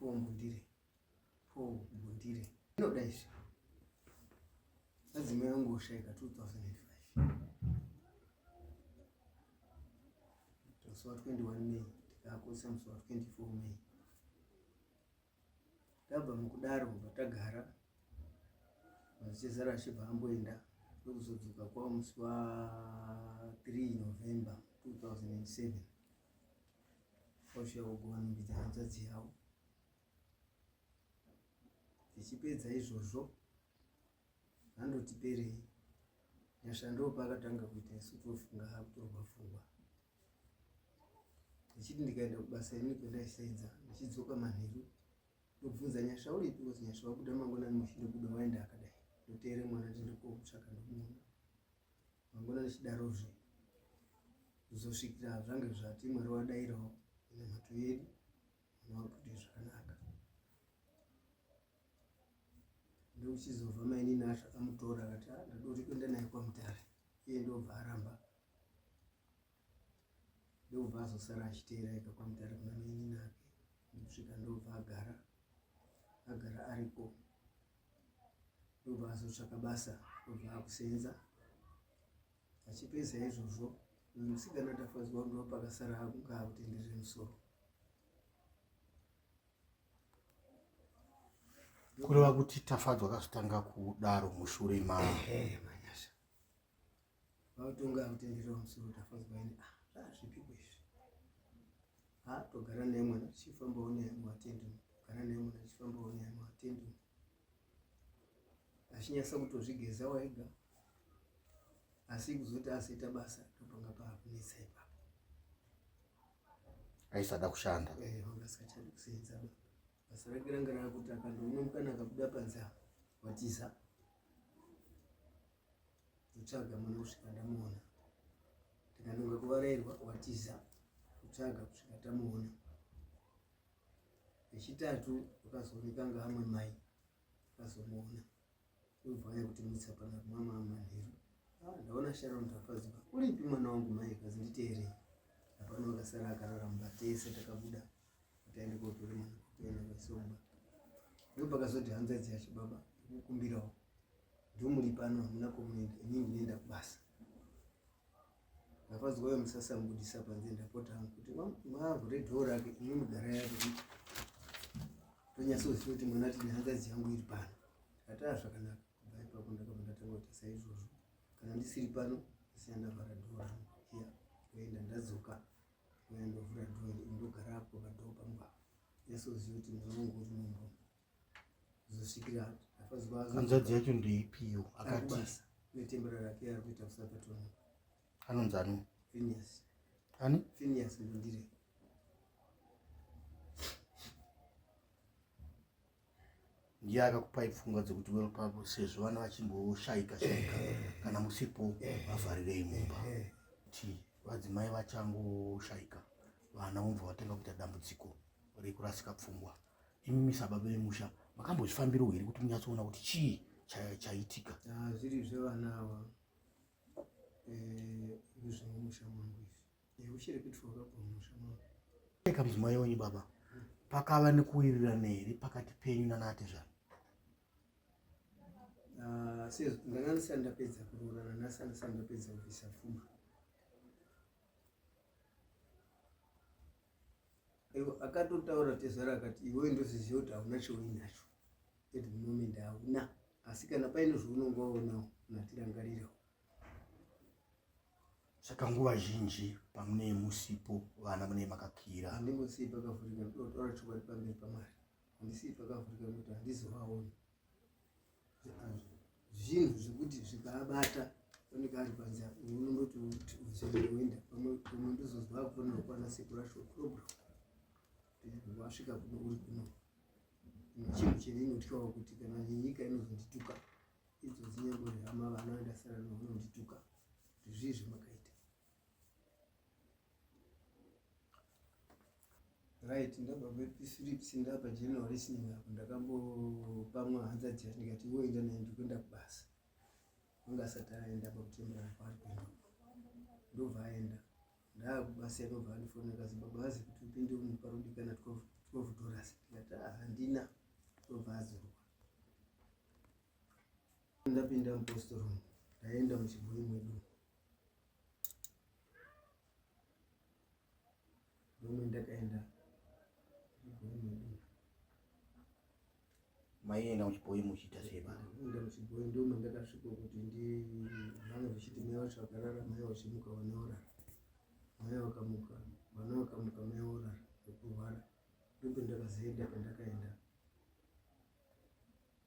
Paul Mbundire. Paul Mbundire. Inoda izvi. Madzimai angu oshaika 2005. Musi wa 21 May tikakosa musi wa 24 May. Tabva mukudaro kubva tagara madzitezara achibva amboenda ndokuzodzoka kwavo musi wa 3 November 2007 osvika kugova nhumbi dzehanzvadzi yavo. Tichipedza izvozvo vandoti perei Nyasha ndopaakatanga kuita isu tofunga akutorwa pfungwa ndichiti ndikaenda kubasa ini kwendaisenza ndichidzoka manheru ndobvunza Nyasha uripi kozi Nyasha wabuda mangwanani muchindobuda waenda akadai ndoteere mwana ndiende komutsvaka ndomuona mangwana ndichidarozve kuzosvikira zvange zvati Mwari wadairawo minamato yedu mwana wabude zvakanaka ndokuchizobva mainini acho amutora akati ah, ndoda kuti kuenda naye kwamutare iye ndobva aramba ndobva azosara achiteera ega kwamutare kuna mainini ake ndokusvika ndobva agara agara ariko ndobva azotsvaka basa ndobva akusenza achipedza izvozvo musikana tafadzwa ndopakasara akunga akutenderere musoro Kureva kuti Tafadzwa akazotanga kudaro mushure ma manyasha vakutonga akutenderera musoro Tafadzwa ini ah zvipiko izvi ha togara naye mwana tichifambawo naye muatendi gara naye mwana tichifambawo naye muatendi achinyasa kutozvigeza waega asi kuzoti azoita basa topanga paakunetsa ipapo aisada kushanda eh, wanga asingachadi kusenza ba basa rake ranga rakuti akandoona mukana akabuda panze apa watiza kutsvaga mwana kusvika ndamuona tikanonga kuvarairwa watiza kutsvaga kusvika tamuona vechitatu vakazooneka ngaamwe mai vakazomuona Ndobva vauya kutimutsa pana mama manheru. Ah, ndaona Sharon Tafadzwa. Uripi mwana wangu mai kazi nditeerei. Hapana wakasara akarara mumba tese takabuda kuti aende kotora mwana kuenda kwaisomba. Ndopakazoti hanzvadzi yacho baba ndikukumbirawo. Ndomuri pano hamuna kwamunoenda ini ndinoenda kubasa. Tafadzwa uyo musasamubudisa panze ndapota hangu kuti mavhure dhoo rake imi mugara yake tonyatsoziva kuti mwana tine hanzvadzi yangu iri pano. Tataa zvakanaka kubva ipapo ndakabva ndatanga kuita saizvozvo kana ndisiri pano ndisiya ndavhara dhoo rangu iya ndoenda ndadzoka uya ndovhura dhoo ndogara apo padhoo pangu apa nyatsoziva kuti mwana wangu uri mumba kuzosvikira tafadzwa hanzvadzi yacho ndeipiyo akati netembera rake ari kuita kusapatona anonzi ani Phineas ani Phineas Mbundire Ndiye akakupai pfungwa dzekuti well pavo sezvo vana vachimboshaika shaika kana musipo vavharirei mumba kuti vadzimai vachangoshaika vana vobva vatanga kuita dambudziko rekurasika pfungwa. Imimi sababa vemusha makambozvifambirawo here kuti munyatsoona kuti chii chaitika? Ah, zviri zvevana ava eh, zvemumusha mangu izvi Eka mudzimai wenyu baba, pakava nekuwirirana here pakati penyu nanaatezvara? Ah, ndanga ndisati ndapedza kuroorana nhasi andisati ndapedza kubvisa pfuma akatotaura tezvara akati iwewe ndozviziva kuti hauna chauinacho at the moment hauna asi kana paine zvaunonga waonawo unatirangarirawo Saka nguva zhinji pamunee musipo vana munee makakira. Handingosii pakavhurika ndotaura chokwadi pamberi paMwari. Handisii pakavhurika nekuti handizovaoni. Zvinhu zvekuti zvikaabata oneka ari panze apo unondoti uzoenda pamwe pamwe ndozozwa akufonera kwana sekuru acho program wasvika kuno uri kuno chinhu chendinotyawo kuti kana nenyika inozondituka idzo dzinyangori hama vana vandasara navo vanondituka kuti zvii zvamakaita right ndabva pephilips ndapa general listening apo ndakambopamwa hanzadzi yacho ndikati iwe enda naye ndikuenda kubasa anga asati aenda pakutemberana kwaari kuenda ndobva aenda ndaakubasa inobva andifonera kazi baba azi kuti upinde umu parodikana 12 dollars ndikati ah anobva adzurwa. Ndapinda mupostori umu, ndaenda muchibhoyi mwedu. Ndomwe ndakaenda muchibhoyi mwedu. Maienda muchibhoyi muchiita sei baba? Ndaenda muchibhoyi ndomwe ndakasvika kuti ndi vamwe vachiti mai vacho vakarara mai vachimuka vana vorara. Mai vakamuka vana vakamuka mai vorara ndokurwara. Ndopendakazoenda pandakaenda.